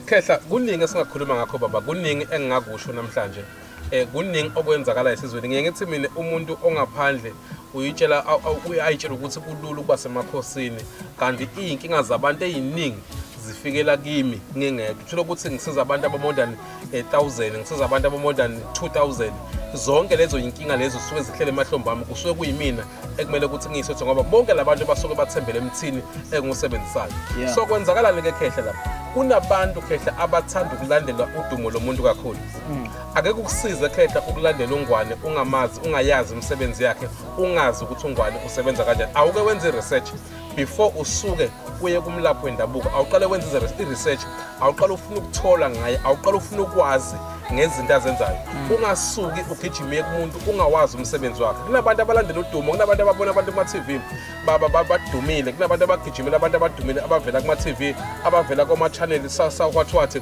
Khehla, kuningi esingakhuluma ngakho baba, kuningi engingakusho namhlanje. Kuningi okwenzakala esizweni. Ngiye ngithi mina umuntu ongaphandle uyitshela uyayitshela ukuthi kulula ukuba semakhosini, kanti iy'nkinga zabantu ey'ningi zifikela kimi ngingedwa. Uthola ukuthi ngisiza abantu aba more than 1000, ngisiza abantu aba more than 2000. Zonke lezo inkinga lezo zisuke zihlele emahlombe ami, kusuke kuyimina ekumele ukuthi ngiyisothe ngoba bonke labantu basuke bathembele emthini engiwusebenzisayo. So kwenzakalani ke Khehla lapha? Kunabantu Khehla abathanda ukulandela udumo lomuntu kakhulu. Ake kukusize Khehla ukulandela uNgwane ungamazi, ungayazi imisebenzi yakhe, ungazi ukuthi uNgwane usebenza kanjani. Awuke wenze i-research before usuke uye kumlaphi wendabuko. Awuqale wenze i-research, awuqale ufuna ukuthola ngaye, awuqale ufuna ukwazi ngezinto azenzayo. Ungasuki ugijime kumuntu ungawazi umsebenzi wakhe. Kunabantu abalandela udumo, kunabantu ababona abantu kuma-TV badumile, kunabantu abagijimela abantu abadumile abavela kuma-TV, abavela kuma-channel what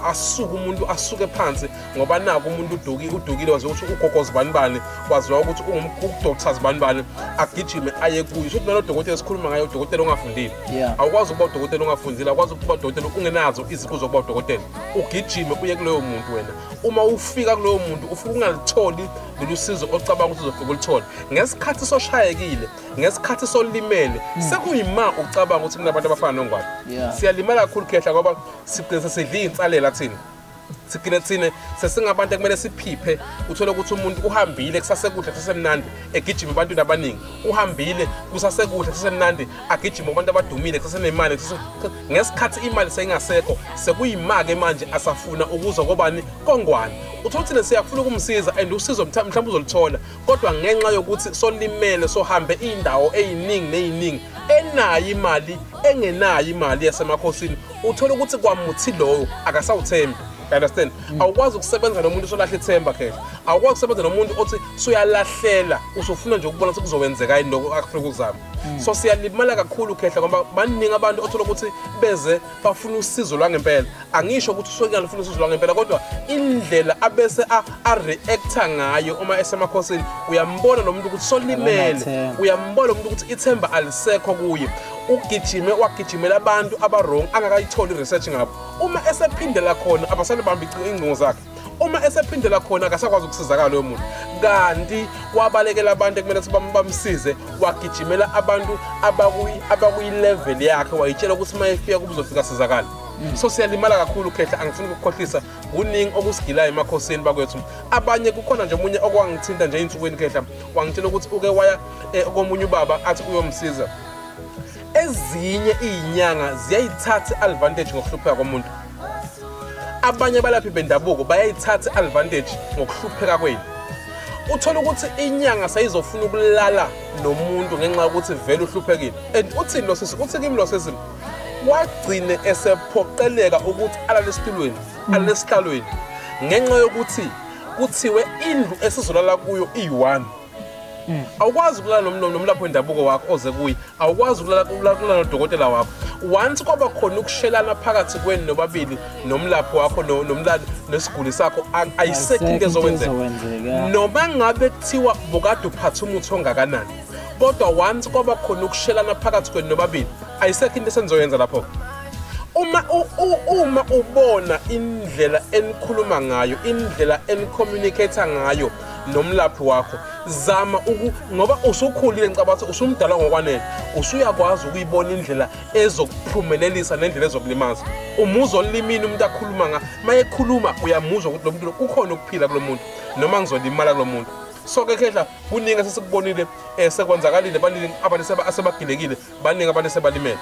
asuke umuntu asuke phansi ngoba naku umuntu udukile waziwa ukuthi ugogo zibanibani, waziwa ukuthi ungudoctor zibanibani, agijime aye kuye. Futhi nalo dokotela esikhuluma ngaye udokotela ongafundile. Awukwazi ukuba udokotela ongafundile, awukwazi ukuba udokotela ungenazo iziqu zokuba udokotela. Ugijime uye kuloyo muntu wena. Uma ufika kuloyo muntu ufika ungalitholi lolu sizo ocabanga ukuthi uzofika ulithole. Ngesikhathi soshayekile, ngesikhathi solimele, sekuyima ucabanga ukuthi kunabantu abafana noNgwane. Siyalimala kakhulu Khehla ngoba sigcine sesidla iy'nsalela thina. Sigcine thina sesingabantu ekumele siphiphe. Uthole ukuthi umuntu uhambile kusasekuhle kusasemnandi egijima ebantwini abaningi, uhambile kusasekuhle kusasemnandi agijima kubantu abadumile kusasenemali. Ngesikhathi imali seyingasekho sekuyima-ke manje asafuna ukuzwa kobani koNgwane. Uthola ukuthi siyafuna ukumsiza and usizo mhlawumbe uzolithola, kodwa ngenxa yokuthi solimele sohambe iy'ndawo ey'ningi ney'ningi, enayo imali engenayo imali yasemakhosini, uthola ukuthi kwamuthi loyo akasawuthembi. You understand? Awukwazi ukusebenza nomuntu osolahla ithemba Khehla. Awukwazi ukusebenza nomuntu othi suyalahlela, usufuna nje ukubona ukuthi kuzowenzeka yini lokho akufuna ukuzama. So siyalimala kakhulu Khehla ngoba baningi abantu othola ukuthi beze bafuna usizo lwangempela. Angisho ukuthi usuke ngalufuna usizo lwangempela, kodwa indlela abese a-reacta ngayo uma esemakhosini, uyambona lo muntu ukuthi solimele, uyambona lo muntu ukuthi ithemba alisekho kuye. Ugijime wagijimela abantu aba-wrong angakayitholi i-research ngabo. Uma esephindela khona abasale bamba ingcingo zakhe. Uma esephindela khona akasakwazi ukusizakala loyo muntu. Kanti wabalekela abantu ekumele ukuthi bamsize, wagijimela abantu abakuyi-level yakhe, wayitshela ukuthi uma efika kubuzofika sizakala. So siyalimala kakhulu Khehla, angifuni ukukhohlisa. Kuningi okusigilayo emakhosini bakwethu. Abanye kukhona nje omunye okwangithinta nje ey'nsukwini Khehla, wangitshela ukuthi uke waya komunye ubaba athi uyomsiza. Ezinye iy'nyanga ziyayithatha i-advantage ngokuhlupheka komuntu. Abanye abalaphi bendabuko bayayithatha i-advantage ngokuhlupheka kwenu. Uthola ukuthi inyanga seyizofuna ukulala nomuntu ngenxa yokuthi vele uhluphekile. And uthini lo sisi? Uthi kimi lo sisi wagcine esephoqeleka ukuthi alale esitulweni, alale esihlalweni ngenxa yokuthi kuthiwe indlu esizolala kuyo iyi-1. Awukwazi ukulala nomlaphi wendabuko wakho oze kuye, awukwazi ukulala nodokotela wakho. Once kwaba khona ukushelana phakathi kwenu nobabili nomlaphi wakho nomlali nesiguli sakho, ayisekho into ezowenzeka. Noma ngabe kuthiwa bukade uphatha umuthi ongakanani, kodwa once kwaba khona ukushelana phakathi kwenu nobabili, ayisekho into esenizoyenza lapho. Uma ubona indlela enikhuluma ngayo, indlela enicommunicate ngayo nomlaphi wakho, zama ngoba usukhulile, ngicabanga ukuthi usumdala ngokwanele, usuyakwazi ukuyibona indlela ezokuphumelelisa nendlela ezokulimaza. Umuzwa olimini umuntu akhuluma nga, mayekhuluma uyamuzwa ukuthi lo muntu kukhona ukuphila kulo muntu noma ngizolimala kulo muntu. So ke Khehla, kuningi esesikubonile sekwenzakalile, baningi abantu asebagilekile, baningi abantu asebalimele.